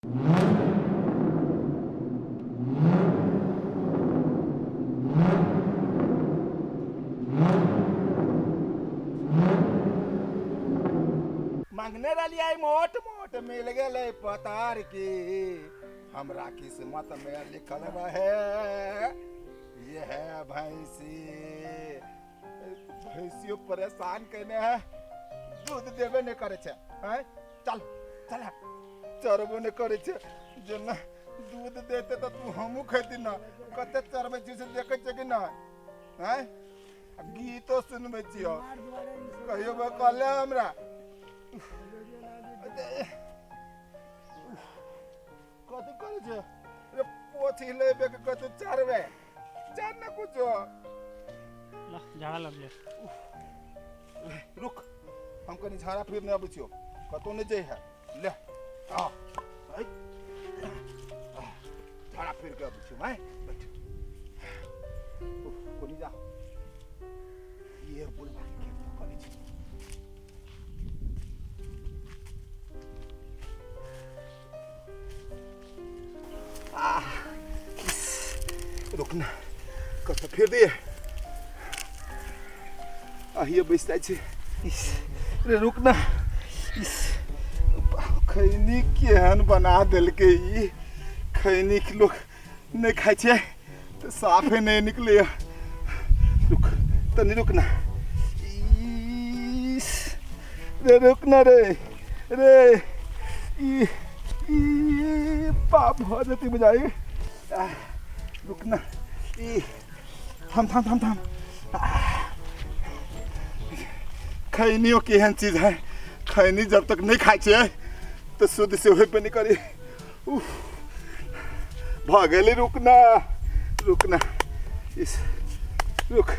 मांगने रहियै मोट मोट मिल गेलै पतार की, हमरा किस्मत में लिखल रहे ये है भैंसी। भैंसियो परेशान केने है, दूध देबे नहीं करे छे। हैं चल चल, चरबो नहीं करे छे। जेना दूध देते तो तू हमू खेती ना, कते चरबै छी से देखै छे कि ना? हैं गीतो सुनबै छियो, कहियो बे कहले हमरा। कथी करै छे रे? पोछी लेबे के कतौ चरबै चर ना कुछो। ल झाड़ा लगले। रुक, हम कनी झाड़ा फिरने अबै छियो, कतौ नहि जाइ है। ले आ झाड़ा फिर के अबै छियो। मैं बैठ कोनी जा, ये बुढ़वा के खेत पकड़ै छी। रुक ना, कतऽ फिर दिए आहिए बैस जाइ छी। रे रुक ना, खैनी केहन बना देलकै ई। खैनी के लोक नहि खाइ छै तऽ साफे नहि निकलैए। रुक तनी, रुक ना। इस रे रुक ना रे रे, ई ई पाप भऽ जेतै बुझाइ। रुक ना, ई थाम थाम थाम थाम। खैनियो केहन चीज है, खैनी जब तक नहीं खाइ छियै तऽ शुद्ध से होबे नहि करी। उफ भऽ गेलै। रुक ना रुक ना, इस रुक।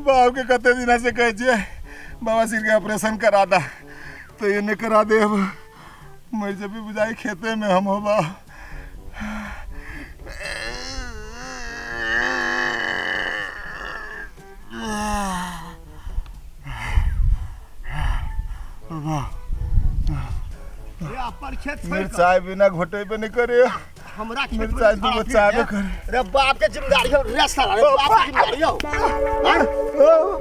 बाप के कते दिन से कहै छियै बाबा सिर के ऑपरेशन करा दा, तो ये नहीं करा दे। अब मर जबी बुझाई खेते में हम हो बा। मिरचाई बिना घोटेबे नहीं करे। हमरा खेत मिरचाई दूगो चाहबे करे। रे बाप के जिम्मेदारी हो रे साला, रे बाप के जिम्मेदारी हो।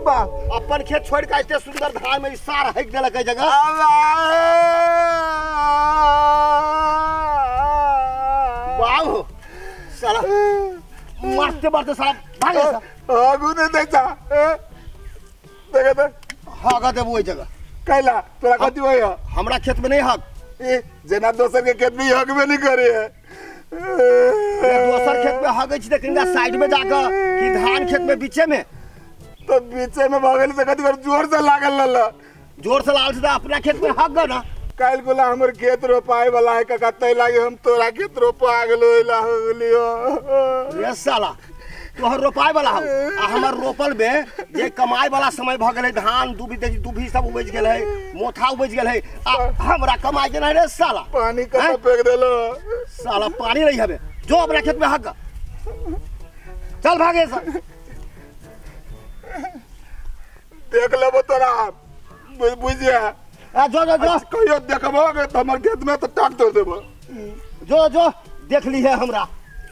बाप अपन खेत छोड़ के एते सुंदर धान में सार हक देलक जगह। बाप साला मारते मारते साला भाग जा। आगू नहीं दे जा, देखे तो हागा देबो ओइ जगह। कैला तोरा कथी होय? हमरा खेत में नहीं हक। ए जेना दोसर के खेत में हकबे नहीं करे है। दोसर खेत में हगै छी त कनिका साइड में जाके कि धान खेत में बीचे में। तो बीचे में भगल से कथी कर जोर से लागल लल, जोर से लागल से अपना खेत में हक ग ना। काल गोला हमर खेत रोपाए वाला है काका, तै लागे हम तोरा खेत रोपा गेलो एला हो गेलियो। रे साला तोहर रोपाए वाला हो आ हमर रोपल में जे कमाए वाला समय भ गेलै। धान दूभी देखी दूभी सब उपज गेल है, मोथा उपज गेल है, आ हमरा कमाए के नहीं रे साला। पानी कत फेंक देलो साला, पानी नहीं हवे। जो अपना खेत में हक चल भागे सर। देख लेबो तोरा बुझिया। आ जो जो जो कहियो देखबो त हमर खेत में त टाक तोड़ देबो। जो जो देख ली है हमरा,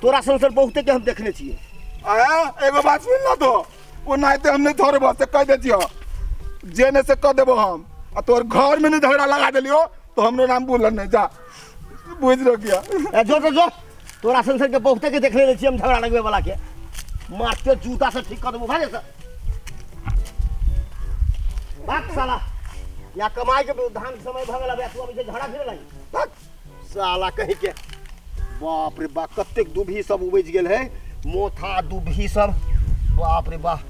तोरा संसर बहुते के हम देखने छियै। आया एगो बात सुन ला तो, ओ नाते हम नहीं थोड़े से कह दे छियो, जेने से कह देबो हम। आ तोर घर में नहीं झगड़ा लगा देलियो तो हमरो नाम बोलन नहीं जा, बुझ रो गया। ए जो जो जो तोरा संसर के बहुते के देख लेने छियै हम झगड़ा लगबे वाला के, मारते जूता से ठीक कर देबो। भागे से भाग साला, या कमाई के धान के समय भगल अबे तू अभी झगड़ा फिरे लगी भाग साला कहीं के। बाप रे बाप कतेक दूभी सब उपज गेल है, मोथा दूभी सब, बाप रे बाप।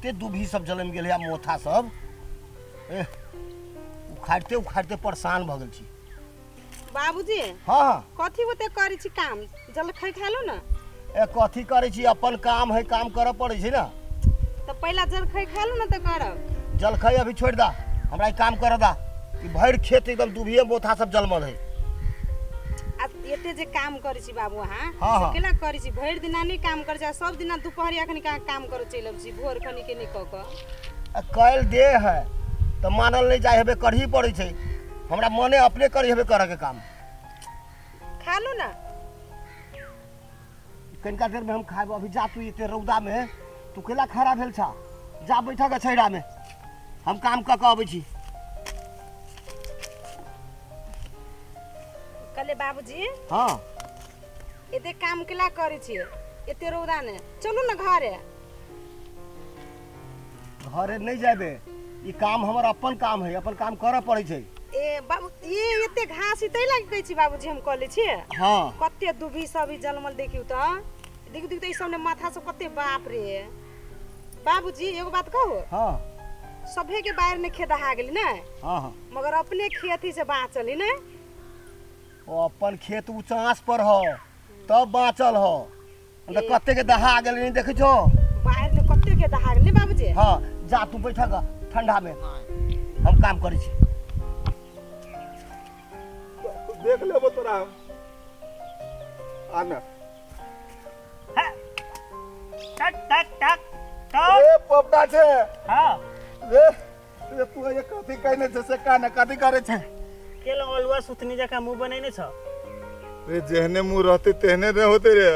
कते दुभी सब जलमि गेल है आ मोथा सब। एह, उखाड़ते उखाड़ते परेशान भऽ गेल छी। बाबूजी। हाँ। कथी ओते करै छी काम? जलखै खालो ने। ए, कथी करै छी, अपन काम है, काम करऽ पड़ै छै ने। तऽ पहिला जलखै खालो ने तऽ करब। जलखै अभी छोड़ि दा, हमरा ई काम करऽ दा। ई भरि खेत एकदम दुभिए मोथा सब जलमल है। आ एते जे काम करै छी बाबू अहाँ, हाँ, से हाँ। केना करै छी? भरि दिना नहि काम करै छी आ सब दिना दुपहरिया खनि कहाँ काम करऽ चलि अबै छी, भोर खनि के नहि कऽ कऽ। आ कयल देह है तऽ मानल नहि जाइ हेबे, करही पड़ै छै। हमरा मने अपने करी हेबे करऽ के काम। खालू ने। कनिका देर में हम खायब, अभी जा तू। एते रौदा में तू केला खड़ा भेल छा? जा बैठक छैड़ा में, हम काम कऽ कऽ अबै छी। कहले बाबूजी। हाँ। एते काम केला करै छी एते रौदा ने? चलू ने घरे। घरे नहि जाबे, ई काम हमर अपन काम है, अपन काम करऽ पड़ै छै। ए बाबू, ये एते घास ई तै लागि कहै छी बाबूजी हम कऽ लै छी। हाँ। कते दुभी सब ई जलमल, देखियौ तऽ, देखियौ देखियौ तऽ ई सब ने माथा सब कते। बाप रे बाबूजी, एगो बात कहू? हाँ। सभे के बाहर में खेत दहा गेली ने? हाँ हाँ। मगर अपने खेत ही से बाँचल ही ने। ओ अपन खेत ऊँचास पर हो तब बाँचल हो, नहीं तऽ कते के दहा गेल, नहीं देखै छो? बाहर में कते के दहा गेली बाबूजी। हाँ, जा तू बैठक ठंडा में, हम काम करै छी। देख लेबो तोरा हम, आना। टक टक टक टक। रे पोपटा छै। हाँ। रे रे, तू ये कथी कहने छै से का ने कथी करे छै? केला अलुआ सुथनी जकाँ मुँह बनेने छ? रे, जेहने मुँह रहते तेहने ने होते रे।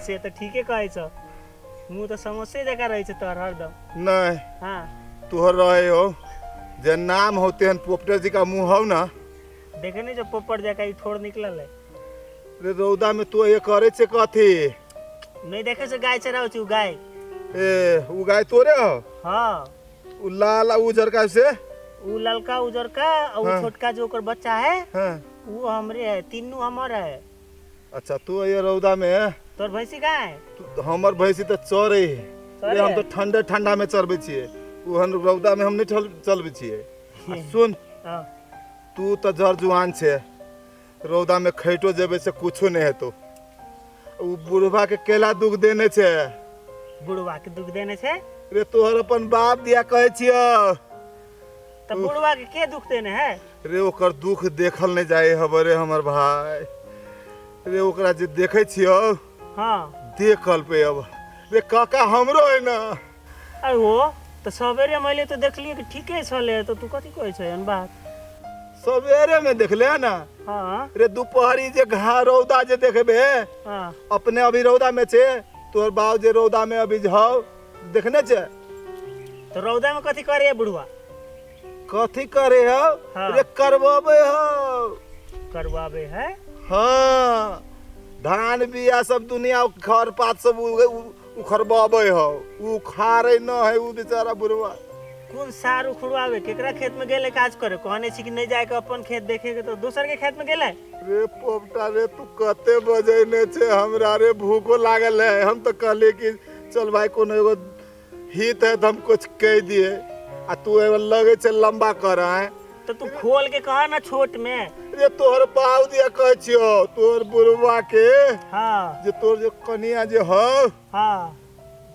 से तऽ ठीके कहै छ, मुँह तऽ समोसे जकाँ रहै छै तोहर हरदम। नहीं। हाँ। तोहर रहे हो जे नाम हो तेहन पोपटे जी का मुँह हौ ना। देखे नहीं जो पोपट जकाँ ई ठोर निकलल है। रे, रौदा में तू ये करे छै कथी? नहीं देखे छै, गाय चराबै छै उ गाय। ए, उ गाय तोरे हो? हाँ। उ लाल आ उजर का से? उ ललका उजरका और उ हाँ। छोटका जो ओकर बच्चा है, हाँ। वो हमरे है, तीनू हमर है। अच्छा, तू ये रौदा में तोर भैंसी कहाँ है? हमर भैंसी तऽ चरे है। चरे रे, हम है? तऽ ठंडे ठंडा में चरबै छियै, ओहन रौदा में हम नहीं चलबै छियै। आ सुन, हाँ। तू तऽ जर जुआन छै, रौदा में खैटो जेबै से कुछो नहीं हेतौ। उ बुढ़वा के केला दुख देने छै? बुढ़वा के दुख देने छै? रे, तोहर अपन बाप दिया कहै छियौ। तऽ बुढ़वा के के दुख देने है? रे, ओकर दुख देखल नहीं जाय हबे रे हमर भाई। रे, ओकरा जे देखै छियौ, हाँ। देखल पे अब रे काका हमरो है ना। अरे वो तऽ सवेरे मैले तऽ देखलियै कि ठीके छलै, तऽ तू कथी कहै छै एहन बात? सवेरे में देखले है ना? हाँ। रे, दुपहरी जे घा रौदा जे देखबे, हाँ। अपने अभी रौदा में छे, तोहर बाप जे रौदा में अभी हौ देखने छे? तऽ रौदा में कथी करे है बुढ़वा? कथी करे हौ? हाँ। रे, करबबे हौ। करवाबे है? हाँ, धान बिया सब दुनिया खर पात सब उखड़बाबे हौ, उखाड़े न है उ बेचारा बुढ़वा। कोन सार उखड़वाबे? केकरा खेत में गेले काज करे? कहने छी कि नहीं जाए के अपन खेत देखे के, तो दोसर के खेत में गेले? रे पोपटा रे, तू कते बजेने छे हमरा रे, भूखो लागल है। हम तो कहलिए कि चल भाई, कोनो एगो हित है तो हम कुछ कह दिए, आ तू एगो लगे छे लंबा कर है। तो तू खोल के कहा ना छोट में। रे, तोहर बाप दिया कहै छियो, तोहर बुढ़वा के, हाँ। जे तोर जे कनिया जे हौ, हाँ।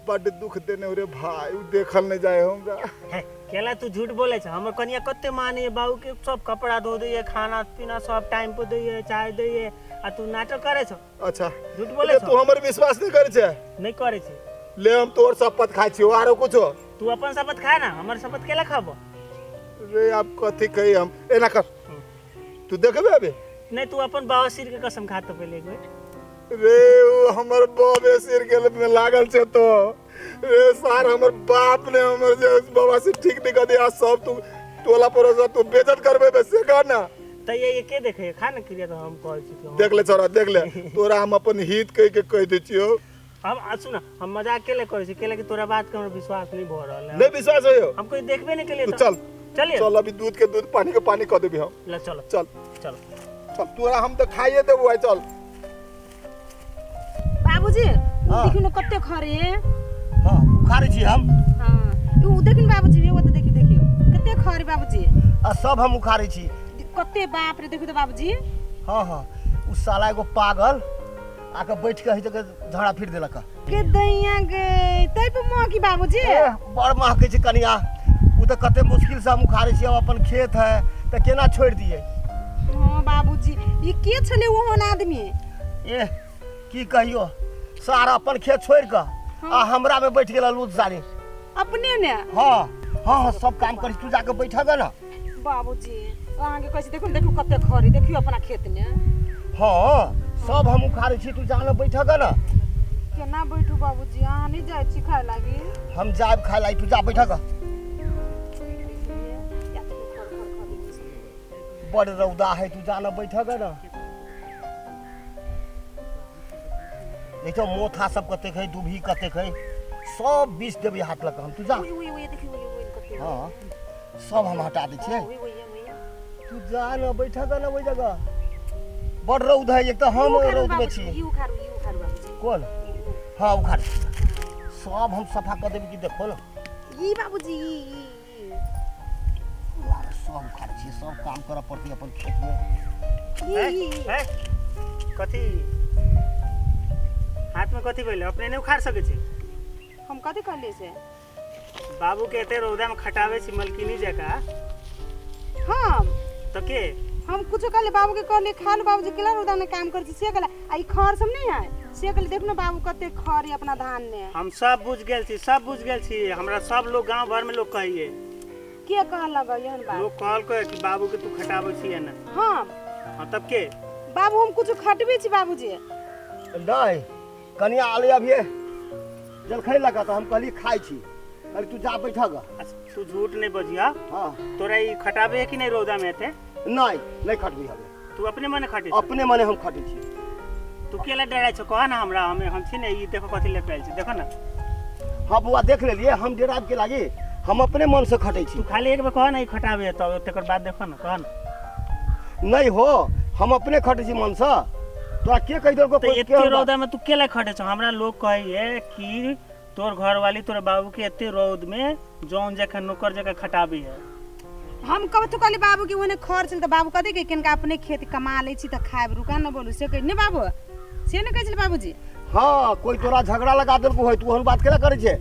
बड दुख देने रे भाई, उ देखल नहीं जाए हमरा। हे, केला तू झूठ बोले छ? हमर कनिया कते माने बाबू के, सब कपड़ा धो दैये, खाना पीना सब टाइम पर दैये, चाय दैये, आ तू नाटक करे छ। अच्छा। झूठ बोले रे, छ। तू हमर विश्वास नहीं करे छे? नहीं करे छे। ले, हम तोर शपथ खाइ छियो, आरो कुछो? तू अपन शपथ खा ना, हमर शपथ केला खाबो? रे, अब कथी कही हम? एना कर, तू देखबे अभी? नहीं, तू अपन बवासीर के कसम खा तो पहले एक बेर। रे, उ हमर बाबे सिर के में लागल छे तो रे सार, हमर बाप ने हमर जे बवासीर ठीक नहीं कर दिया। सब तू टोला पड़ोसा तू बेइज्जत करबे बे, से कर ना। तऽ ये के देखे खा ना क्रिया, तो हम कहै छी कि हम- देख ले छोरा, देख ले, तोरा हम अपन हित कह के कह दै छियो। हम आ सुन, हम मजाक केले करै छी, केले कि तोरा बात के हमरा विश्वास नहीं भऽ रहल है। नहीं विश्वास होयो? हम कोई देखबे नहीं केलिए। तू तऽ। चल। चलिए। चल, अभी दूध के दूध पानी के पानी कह देबी हम। ल चलो। चल। चलो। चल, तोरा हम तऽ खाइए देबो आइ, चल। बाबूजी, हाँ। देखियौ ने कते खरे। हाँ, उखाड़ै छी हम। हाँ, उ देखिन बाबूजी, एगो तऽ देखियौ देखियौ कते खरी बाबूजी। आ सब हम उखाड़ै छी। कते बाप रे, देखियौ तऽ बाबूजी। हाँ हाँ, उ साला एगो पागल आके बैठ के है जगह झगड़ा फिर देलक। के दैया गे, तै पर महकी बाबूजी। ए, बड़ महकै छै कनिया। उ तऽ कते मुश्किल से हम उखाड़ै छी, अब अपन खेत है तऽ केना छोड़ि दियै। हाँ बाबूजी, ई के छलै ओहन आदमी? ए की कहियो, सारा अपन खेत छोड़ि कऽ आ हमरा में बैठ गेल लूट सारी। अपने ने? हाँ हाँ हाँ, सब काम करी, तू जाके बैठ ग ना। बाबूजी अहाँके कहै छी, देखू ने देखू कते खरी, देखियौ अपना खेत ने। हाँ सब हम उखाड़ै छी, तू जाके बैठ ग ना। केना बैठू बाबूजी, अहाँ नहि जाइ छी खाय लागी? हम जायब खाय लागी, तू जा बैठ ग। बड़ रौदा है, तू जाना बैठ ग ना। नहीं तो मोथा सब कतेक है, दुभी कतेक है, सब बीस देबै हाथ लग हम, तू जा। हाँ सब हम हटा दै छियै, तू जा ना बैठ ग ना ओहि जगह। बड़ रौद है, एक तऽ हम रौद में छी। कोन? हाँ उखाड़, सब हम सफा कऽ देबै कि देखो ना। ई बाबूजी, ई सब उखाड़ै छियै, सब काम करऽ पड़तै अपन खेत में। कथी हाथ में कथी भेलै? अपने नहीं उखाड़ सकै छी? हम कथी कहलियै से? बाबू के एते रौदा में खटाबै छी मलकिनी जकाँ। हम तो के हम कुछो कहलियै बाबू के? कहलियै खा लो बाबूजी, केला रौदा में काम करै छी से कहला। आ ई खर सब नहीं है से कहलियै, देख न बाबू कते खर है अपना धान में। हम सब बुझ गेल छी, सब बुझ गेल छी। हमरा सब लोग गांव भर में लोग कहिए। के कहलक एहन बात? लोग कहलकै कि बाबू के तू खटाबै छी ना। हम? हाँ तब के बाबू हम कुछो खटबे छी बाबूजी? नहीं कनिया आले अभिये जलखै लगा तऽ हम कहलियै खाइ छी, कहली तू जा बैठ ग। तू झूठ नहीं बजिया। हाँ तोरा ई खटाबे कि नहीं रौदा में एते? नहीं नहीं खटबी हमे। तू अपने मने खटे? अपने मने हम खटे छी। तू केला डराइ छौ? कह ना हमरा, हम छी ने। ई देखो कथी लपेल छी, देखो ना। हाँ बौआ देख लेलियै, हम डराब के लागी, हम अपने मन से खटे छी। तू खाली एक बेर कह ना ई खटाबे, तब तकर बाद देखो ना, कह ना। नहीं हो, हम अपने खटे छी मन से। तोरा के कहि देलको? तो एते रौदा में तू केला खटे छौ? हमरा लोग कहैए कि तोर घरवाली तोर बाबू के एते रौद में जौन जखन नौकर जगह खटाबी है। हम कब तो कहली बाबू के ओने खर छल तऽ बाबू कथी के किनका अपने खेत कमा लै छी तऽ खायब, रुका न बोलू से कहि ने बाबू, से ने कहै छलै बाबूजी। हाँ कोई तोरा झगड़ा लगा देलको है, तू ओहन बात केना करै छै?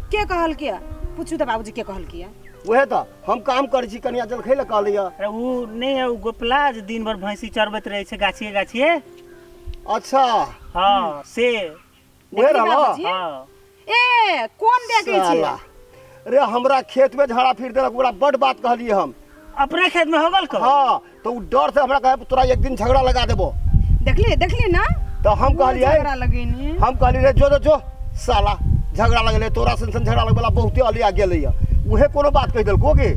के कहल के पूछू तऽ बाबूजी के कहल के? उहे तऽ हम काम करै छी, कनिया जलखै लए कहलियै। अरे उ नहीं है, उ गोपला जे दिन भर भैंसी चरबैत रहै छै गाछिए गाछिए। अच्छा हाँ से उहे रहलो। हाँ ए कोन देखै छी? अरे हमरा खेत में झगड़ा फिर देलक, ओकरा बड बात कहलियै हम। अपने खेत में हो गेल को? हाँ तो उ डर से हमरा कहे तोरा एक दिन झगड़ा लगा देबो। देखली देखली ना? तो हम कहलियै, झगड़ा लगेनी। हम कहलियै रे जो जो जो साला झगड़ा लगले तोरा सन सन झगड़ा लगबला बहुते अलिया गेलैया, उहे कोनो बात कहि देलको के?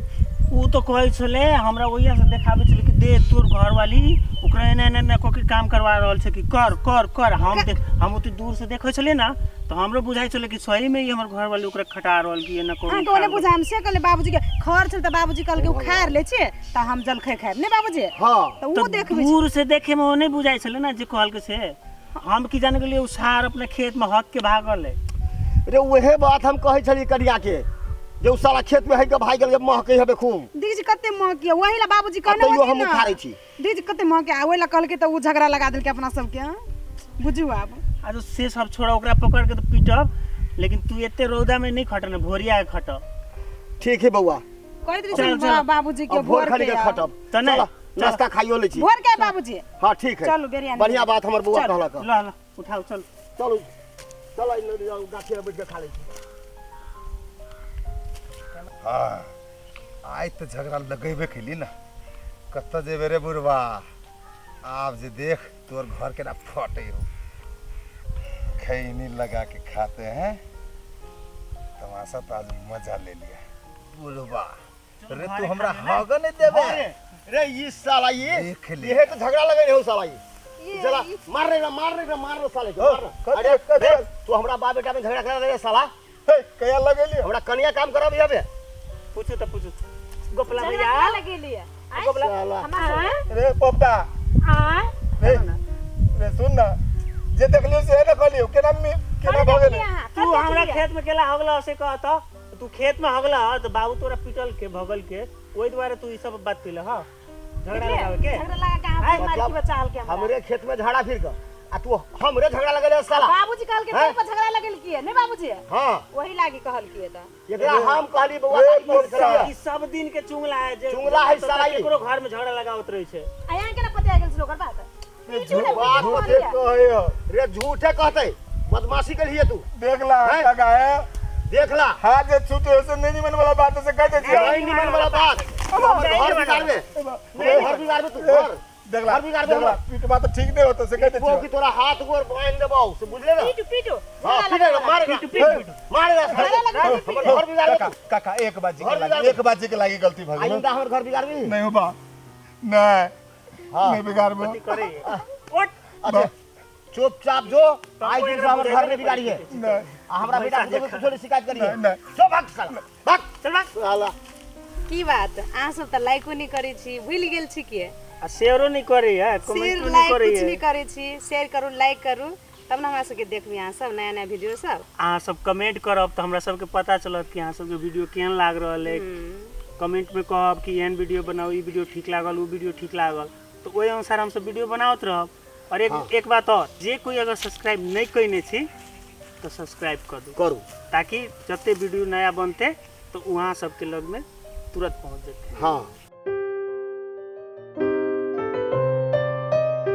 उ तो कहै छलै हमरा, ओहिया से देखाबै छलै कि दे तोर घरवाली ओकरा एना एना एना कऽ के काम करवा रहल छै कि कर कर कर। हम देख, हम ओते दूर से देखै छलियै ना तऽ हमरो बुझाइ छलै कि सही में ई हमर घरवाली ओकरा खटा रहल कि एना करू। अहाँके ओने बुझाम से कहले बाबूजी के खर छल तऽ बाबूजी कहलकै उखाड़ लै छी तऽ हम जलखै खायब ने बाबूजी। हाँ तऽ उ देखबै दूर से देखे में ओ नहीं बुझाइ छलै ना जे कहलकै से। हम की जाने गेलियै उ सार अपने खेत में हक के भागल है। रे उहे बात हम कहै छलियै कनिया के जे उ साला खेत में है के भाग गेल, महकै हबे खूब। दीदी कते महकिए वही ला बाबूजी कहने तैयो हम उखाड़ै छी। दीदी कते महके आ ओहि ला कहलकै तऽ उ झगड़ा लगा देलकै अपना सबके। बुझू आब। आ से सब छोड़ा, ओकरा पकड़ के तो पीटब, लेकिन तू एते रौदा में नहीं खटने, भोरिया के खटब। ठीक है बौआ, कहैत रही बाबूजी के भोर खाली के खटब। त नहीं नाश्ता खाइयो लै छी भोर के बाबूजी। हां ठीक है, चलू बिरयानी। बढ़िया बात हमर बौआ कहलक। ल ल उठाओ, चल चलू चल गाछी में बैठ के खा लै छी। हाँ आइ तऽ झगड़ा लगेबे कैली ना, कतऽ जेबे रे बुढ़बा? आब जे देख तोर घर के ना फटे हो। खैनी लगा के खाते हैं तमाशा, तो आज मजा ले लिया बुढ़बा। रे तू हमरा हग नहीं देबे रे ई साला, ये ये तो झगड़ा लगे हो साला। ये चला मार रे मार रे मार रे साले के। अरे तू हमरा बाप बेटा में झगड़ा करा रे साला। हे कया लगेली हमरा कनिया काम करब यबे? पूछू त पूछू गोपला भैया लगेली गोपला रे पोपटा। आ रे रे सुन ना, जे देखलियो से ना कहलियो, केना में केना भ गेलै? तू तू हमरा खेत में केला हगला से कहता, तू खेत में हगला तो बाबू तोरा पिटल के भगल के, ओहि दुआरे तू ई सब बात कैल ह झगड़ा लगावे के। झगड़ा लगा के अहाँ मार के बचाल के हमरा। हमरे खेत में झाड़ा फिर के आ तू हमरे झगड़ा लगेले साला। बाबूजी कहल के हैं? तोरे पर झगड़ा लगेल किए नहीं बाबूजी? हां वही लागी कहल किए त एकरा हम कहली बउआ ए, गाड़ी बंद मुस्सा। करिए। ई सब दिन के चुंगला है जे चुंगला है साला ई। केकरो घर में झगड़ा लगावत रहे छै। आ यहाँ केना पतिया गेल छलो ओकर बात? ये झूठ बात झूठे कहलियै। कहे हो। रे झूठे कहते, बदमाशी के लिए तू देख ला हैं? काका है देख ला हाथ जे छूटे से नहीं निमन वाला बात से कह दे छियै। नहीं निमन वाला बात। हमर घर बिगाड़बे, घर बिगाड़बे तू, घर देख ला घर बिगाड़बे देख ला हमर। पीटबा तो ठीक नहीं होता से कह दे वो छियै। की तोरा हाथ गोर बांध देबौ से बुझले ना। पीटू पीटू हां पीटे ना, मारे ना, पीटू पीटू मारे ना, हमर घर बिगाड़बे काका तू। काका एक बात जी घर के लागी, बिगाड़बे। एक बात जी के लागी गलती भऽ गेल। आइंदा हमर घर बिगाड़बी नहीं हो बा, नहीं हां नहीं बिगाड़बो। कथी करे ओट अच्छा चुपचाप जो आई दिन से हमर घर नहीं बिगाड़ी है। नहीं आ हमरा बेटा के कुछो नहीं शिकायत करिए। नहीं, नहीं। जो भाग साला भाग चल भाग साला। की बात अहाँ सब त लाइको नहीं करै छी, भूलि गेल छी के? आ शेयरो नहीं करे है, शेयर कमेंटो नहीं लाइक करे कुछ है। नहीं करै छी। शेयर करू लाइक करू तब ने हमरा सबके देखबी अहाँ सब नया नया वीडियो सब। अहाँ सब कमेंट करब तऽ हमरा सबके पता चलत कि अहाँ सबके वीडियो केहन लाग रहल है। कमेंट में कहब कि एहन वीडियो बनाउ, ई वीडियो ठीक लागल, ऊ वीडियो ठीक लागल, तऽ ओहि अनुसार हमसब वीडियो बनाबैत रहब। और एक एक बात और, जे कोई अगर सब्सक्राइब नहीं कयने छी तऽ सब्सक्राइब कर दू, करू ताकि जते वीडियो नया बनते तो वहाँ सबके लग में तुरंत पहुँच जेतै। हाँ